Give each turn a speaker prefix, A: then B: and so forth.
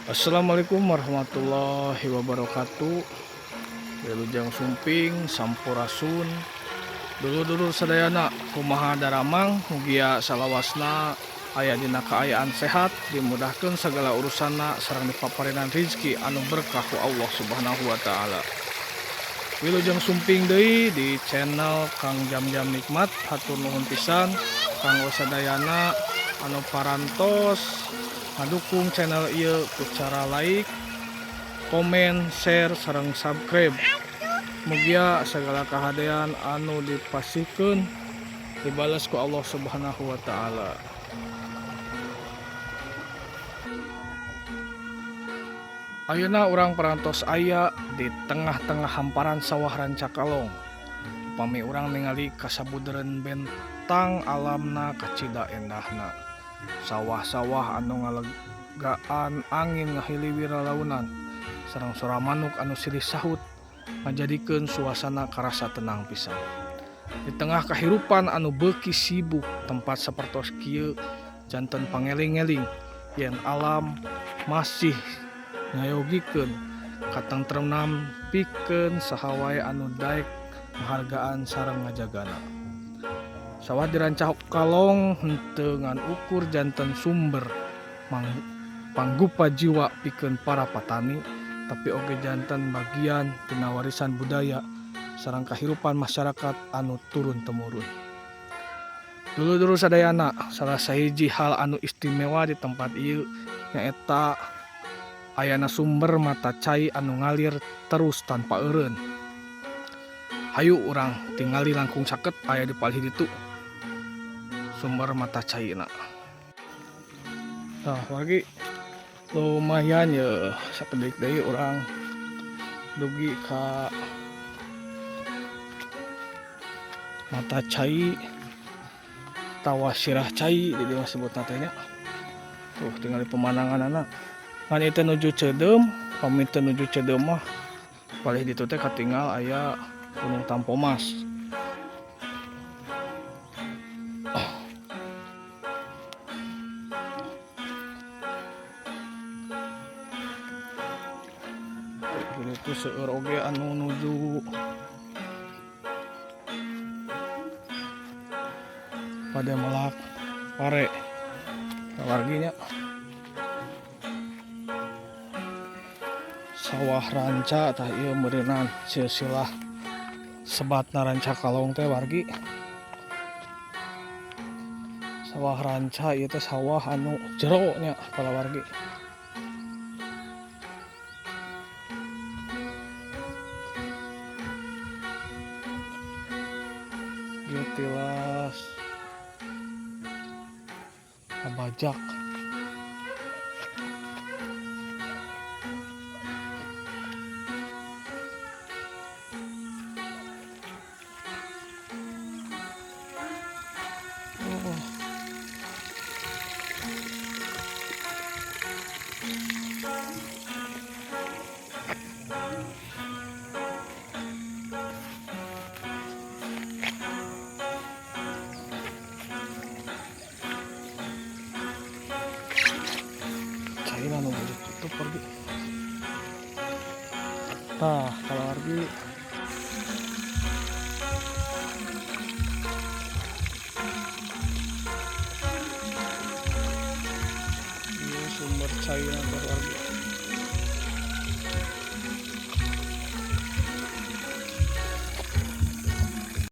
A: Assalamualaikum warahmatullahi wabarakatuh. Wilujeng sumping sampurasun. Dulur-dulur sadayana, kumaha daramang? Mugia salawasna aya dina kaayaan sehat, dimudahkeun segala urusanna, sareng dipaparinan rizki anu berkah ku Allah Subhanahu wa taala. Wilujeng sumping deui di channel Kang Jam Jam Nikmat. Hatur nuhun pisan kanggo sadayana anu parantos ngadukung channel ieu ku cara like, komen, share, sareng subscribe. Mugia segala kahadean anu dipasihkeun dibales ku Allah Subhanahu wa taala. Ayeuna urang parantos aya di tengah-tengah hamparan sawah Rancakalong. Upami urang ningali kasabudeureun bentang alamna, kacida endahna. Sawah-sawah anu ngalegaan, angin ngahiliwir lalaunan, sareng sora manuk anu silih sahut ngajadikeun suasana karasa tenang pisan. Di tengah kahirupan anu beuki sibuk, tempat sapertos kieu janten pangeling-eling yen alam masih ngayogikeun katentreman pikeun saha wae anu daek ngahargaan sareng ngajagana. Sawah di Rancakalong henteu ngan ukur janten sumber panggupa jiwa pikeun para patani, tapi oge janten bagian tina warisan budaya sareng kahirupan masyarakat anu turun temurun. Dulur-dulur sadayana, salah sahiji hal anu istimewa di tempat ieu nyaeta ayana sumber mata cai anu ngalir terus tanpa eureun. Hayu urang tingali langkung caket, aya di palih ditu sumber mata caina. Nah, lagi lumayan ya, sakedik deui urang dugi ka mata cai tawa sirah cai di dieu sebutna teh nya. Tuh, tingali pemandanganana. Ngan ieu teh nuju ceudeum, pami teu nuju ceudeum mah palih ditu teh katinggal aya Gunung Tampomas. Itu seueur oge anu nuju pada melak pare, warginya. Sawah Ranca tah ieu meureunan silsilah sebatna Rancakalong teh, wargi. Sawah Ranca ieu teh sawah anu jero nya, para wargi. Ieu tilas ngabajak. Oh. Caina nu ditutup pergi. Tah, kalau wargi, ieu sumber caina teh, wargi.